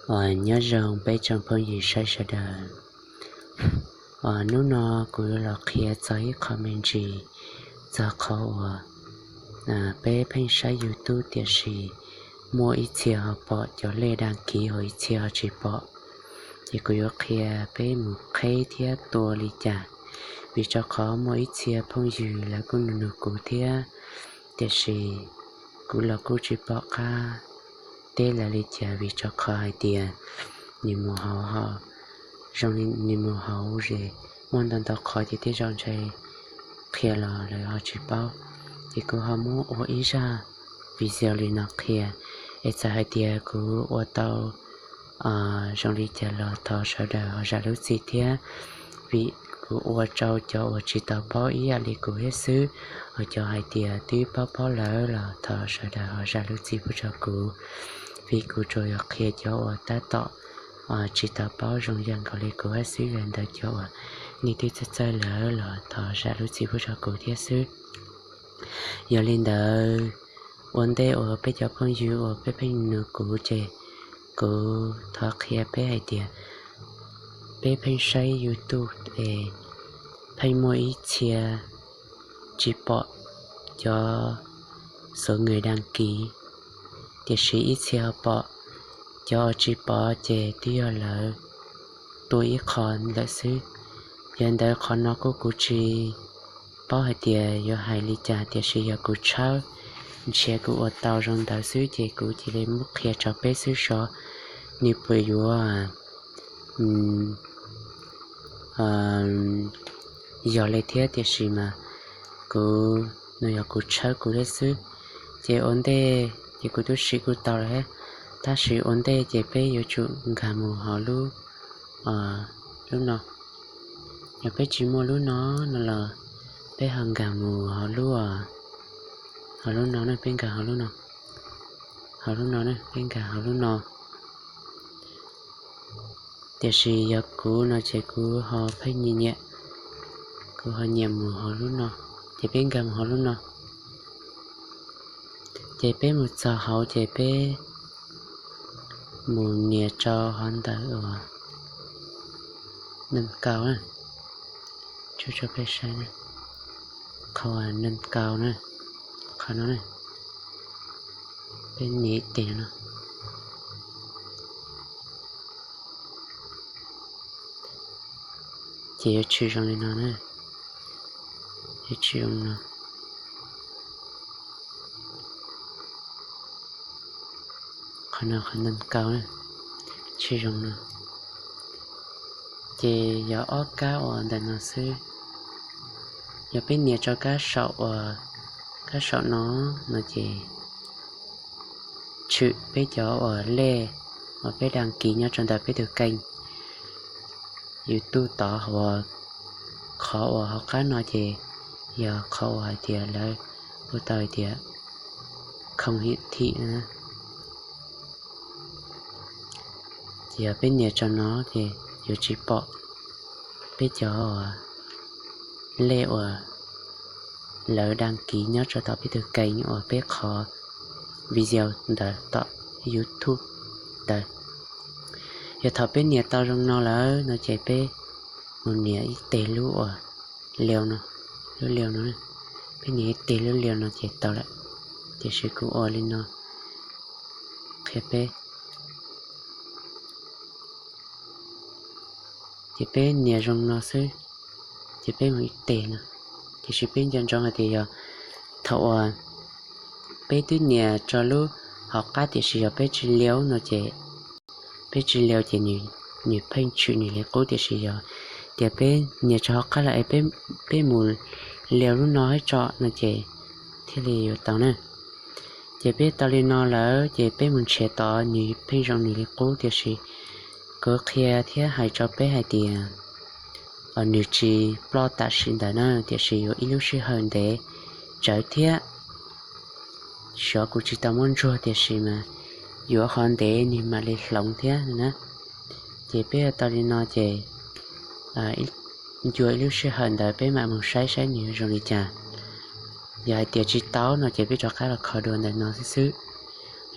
Nyob zoo peb tsoom phooj ywg saib sawv daws. Hnub no kuv yuav los qhia txog ib qho me ntsis txog qhov uas peb pheej saib YouTube tiam sis muaj ib txhia ho pom cov lej dag kiv, ho ib txhia ho tsis pom. Ces kuv yuav qhia peb mus qheb thiab tua li cas, vim rau qhov muaj ib txhia phooj ywg lawv kuj nug nug kuv thiab, tiam sis kuv los kuj tsis pom qab teb lawv li cas, vim rau qhov hais tias nws mus hauv, zoo li nws mus hauv es muaj ntau ntau qhov ces tej zaum ntshe qhia los lawv ho tsis paub. Ces kuv ho muab ua ib zaj video li no qhia, es txawm hais tias kuv ua tau zoo li cas los thov sawv daws ho zam lub txim thiab, vim kuv ua rau cov uas tsis tau paub ib yam li kuv thiab xwb. Ho cov hais tias twb paub paub lawm los thov sawv daws ho zam lub txim pub rau kuv, vim kuv tsuas yog qhia cov uas tab tom tsis tau paub zoo yam nkaus li kuv thiab xwb. Yog li ntawd cov uas nej twb txawj txawj lawm los thov zam lub txim pub rau kuv thiab xwb. Yog li ntawd, ua ntej uas peb cov phooj ywg uas peb pheej nug kuv ces kuv thov qhia peb hais tias peb pheej saib YouTube es pheej muaj ib txhia tsis pom cov số người đăng ký, tiam sis ib txhia ho pom. Cov uas tsis pom ces twb yog lawv tua ib qho lawm xwb. Yog li ntawd qhov no kuj kuv tsis paub hais tias yuav hais li cas, tiam sis yog kuv tshawb nrhiav kuv ua tau zoo ntawd xwb ces kuv cia li muab qhia rau peb xwb sov nws puas yuav yog li thiab, tiam sis mas kuv, no yog kuv tshawb kuv thiab xwb. Ces ua ntej ces kuv twb siv kuj tau lawm thiab, tab sis ua ntej ces peb yuav tsum nkag mus hauv lub, lub no. Yog peb tsis muaj lub no no los peb ho nkag mus hauv lub, hauv lub no ne, peb nkag hauv lub no, hauv lub no ne, peb nkag hauv lub no. Tiam sis yog kuv no ces kuv ho pheej nyiam nyiam, kuv ho nyiam mus hauv lub no. Ces peb nkag mus hauv lub no, ces peb mus txog hauv ces peb mus nias rau hov ntawd uas name card na, tso peb saib, qhov name card na, qhov no, peb nias ib teg no. Ces yuav tshwm zoo li no na, yuav tshwm zoo no. Qhov no qhov name card na, tshwm zoo no. Ces yog ob kab uas ntawm no xwb. Yog peb nias rau kab saum uas, kab saum no, no ces tshwm peb cov uas lej uas peb đăng ký nyob rau ntawm peb tus kênh YouTube tod, uas qhov uas hauv qab no ces yog qhov uas hais tias lawv hu tau hais tias không hiển thị na. Ces yog peb nias rau no ces yuav tsis pom peb cov uas lej uas lawv đăng ký nyob rau tom peb tus kênh uas peb qhov video ntawd tom YouTube ntawd. Yog thaum peb nias tau zoo no lawm no ces peb mus nias ib teg lub uas liu no, lub liu no, peb nias ib teg lub liu no ces tau lawm. Tiam sis kuv ua li no qhia peb. Ces peb nias zoo no xwb, ces peb mus ib teg no. Tiam sis peb nco ntsoov hais tias yog thaum uas peb twb nias rau lub hauv qab tiam sis yog peb tsis liu no ces, peb tsis liu ces nws pheej tshwm nws li qub. Tiam sis yog tias peb nias rau hauv qab lawm es peb mus liu lub no hab tso no ces thiaj li yuav tau na. Ces peb tau li no lawm ces peb mus nrhiav tod nws pheej zoo nws li qub. Tiam sis kuv qhia thiab hais rau peb hais tias nws tsis ploj tam sim ntawd na, tiam sis yuav ib lub sij hawm ntev tsawv thiab. Xyov kuv tsis tau muab ntsuag tiam sis mas yuav ho ntev nws mam li hloov thiab na. Ces peb tau li no ces ncua ib lub sij hawm ntawd peb mam mus saib saib nws zoo li cas. Yog hais tias tsis tau no ces peb rov qab los kho dua ntawm no xwb xwb.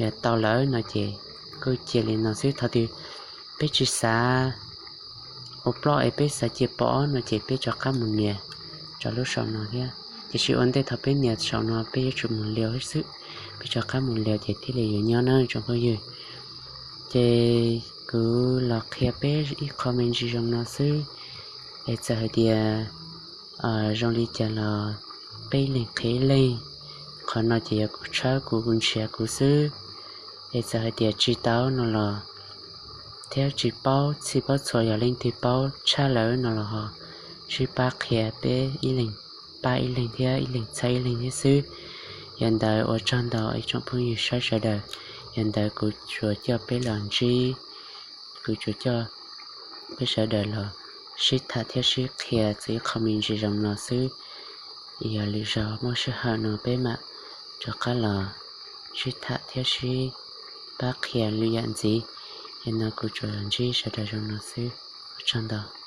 Yog tau lawm no ces Kuj cia li no xwb, thaum twg peb tsis xav ua ploj es peb xav cia pom no ces peb rov qab mus nias rau lub saum no thiab. Tiam sis ua ntej thaum peb nias saum no peb yuav tsum mus lias xwb, peb rov qab mus lias ces thiaj li yuav nyob na tsoom phooj ywg. Ces kuv los qhia peb ib qho me ntsis zoo no xwb, es txawm hais tias zoo li cas los peb ib leeg qhia ib leeg. Qhov no ces yog kuv tshawb kuv, kuv nrhiav kuv xwb. Es txawm hais tias tsis tau no los thiab tsis paub txhij paub txhua, yog leej twg paub tshaj lawm no los ho sib pab qhia, peb ib leeg pab ib leeg thiab ib leeg txhawb ib leeg thiab xwb. Yog ntawd ua tsaug ntau ib tsoom phooj ywg sawv daws. Yog ntawd kuv tsuas coj peb los ntsib, kuv tsuas coj peb sawv daws los sib tham thiab sib qhia txog ib qho me ntsis zoo no xwb. Yog lwm zaus muaj sij hawm no peb mam rov qab los sib tham thiab sib pab qhia lwm yam ntxiv. Yog no kuv tsuas los ntsib sawv daws zoo no xwb, ua tsaug ntau.